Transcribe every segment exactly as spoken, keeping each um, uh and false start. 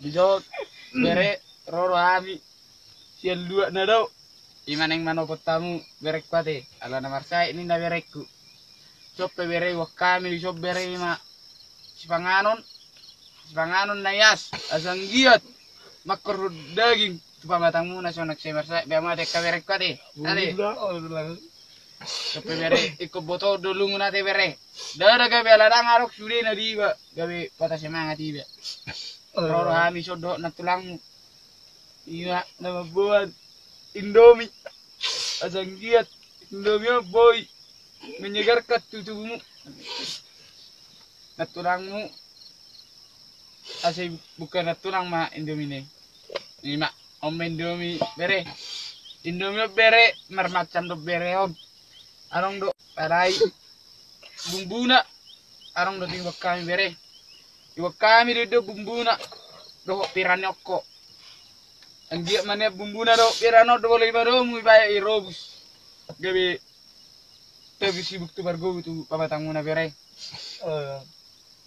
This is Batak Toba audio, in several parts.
Ijon, bere, ro do hami sian luat na do. I ma naeng manopot hamu berengku ate, ala na marsahit ninna berengku. Songon pe bere, iboan hami dison bere, i ma sipanganon, sipanganon na ias, asa anggiat mangkorhon daging tu pamatangmuna, songon na sai marsahit be hamu ate, angka berengku ate. Ate. Songon pe bere, ingkon botoon do lungun ate bere. Ndada gabe ala ndang adong sude na diba, gabe patah semangat iba. Ro do hami songon dohot nantulangmu. I ma na mamboan Indomie. Asa anggiat Indomie on boi menyegarkan tu tubuhmu. Nantulangmu, asa i buka nantulang ma Indomie ne. I ma, on ma Indomie bere. Indomie on bere, marmacam do bere on. Adong do parai bumbuna, adong do tu iboan hami bere. Iboan hami do, do bumbuna dohot pira ni ongko. Anggiat ma nian bumbuna dohot pira on do, molo i ma domu, ibaen i robus. Gabe tebus sibuk tu pargogo tu pamatangmuna bere.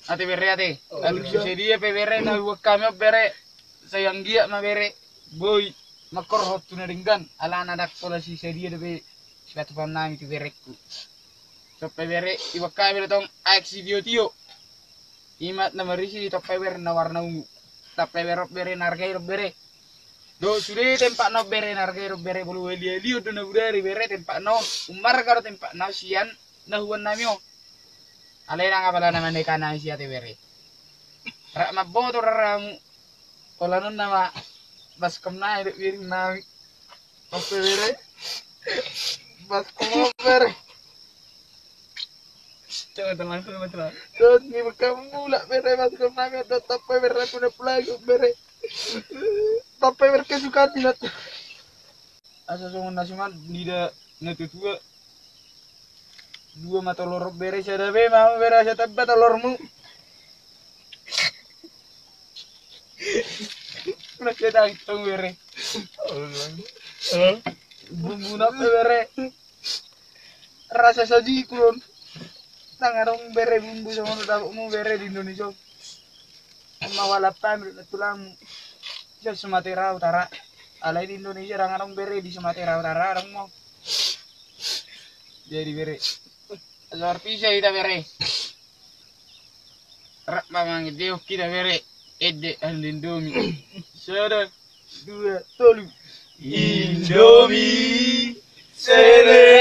Ate bere ate. Alus si sadia pe bere na iboan hami on bere, sai anggiat ma bere boi mangkorhon tu na denggan, ala na ndang pola si sadia dope sipatupaonnami tu berengku. Songon pe bere, iboan hami do tong aek sitiotio. I ma na marisi di tompa i bere na warna ungu. Tompa i bere on bere na arga i do bere. Dohot sude tempat na on bere na arga i do bere, molo ualialion do na bodari bere tempat na on. Ummarga do tempat na on sian na huboan nami on. Alai ndang apala na maneka nami si ate bere. Rap mamboto raramu. Holan on nama baskom nai dok biring nami. Pas pe bere. Baskom bere. Coba tenang, coba tenang. Dot ni bekam mulak bere, baskom nami dot tapai bere, puna pulagu bere. Tapai bere kesukaan di dot. Asa songon na suman nida na tutua. Dua ma tolor bere, sada be ma bere, asa tamba tolormu. Nasa tangtong bere. Bumbu na pe bere. Rasa saji kulon. Ndang adong bere bumbu songon dapotmu bere di Indonesia. Mawalat pamir na tulangmu. Bisa Sumatera Utara. Alai di Indonesia ndang adong bere, di Sumatera Utara adong mo. Jadi bere. Luar biasa ita bere. Rap ma mangideo kita bere. Ede ande Indomie. Sada, dua, tolu. Indomie. Sele.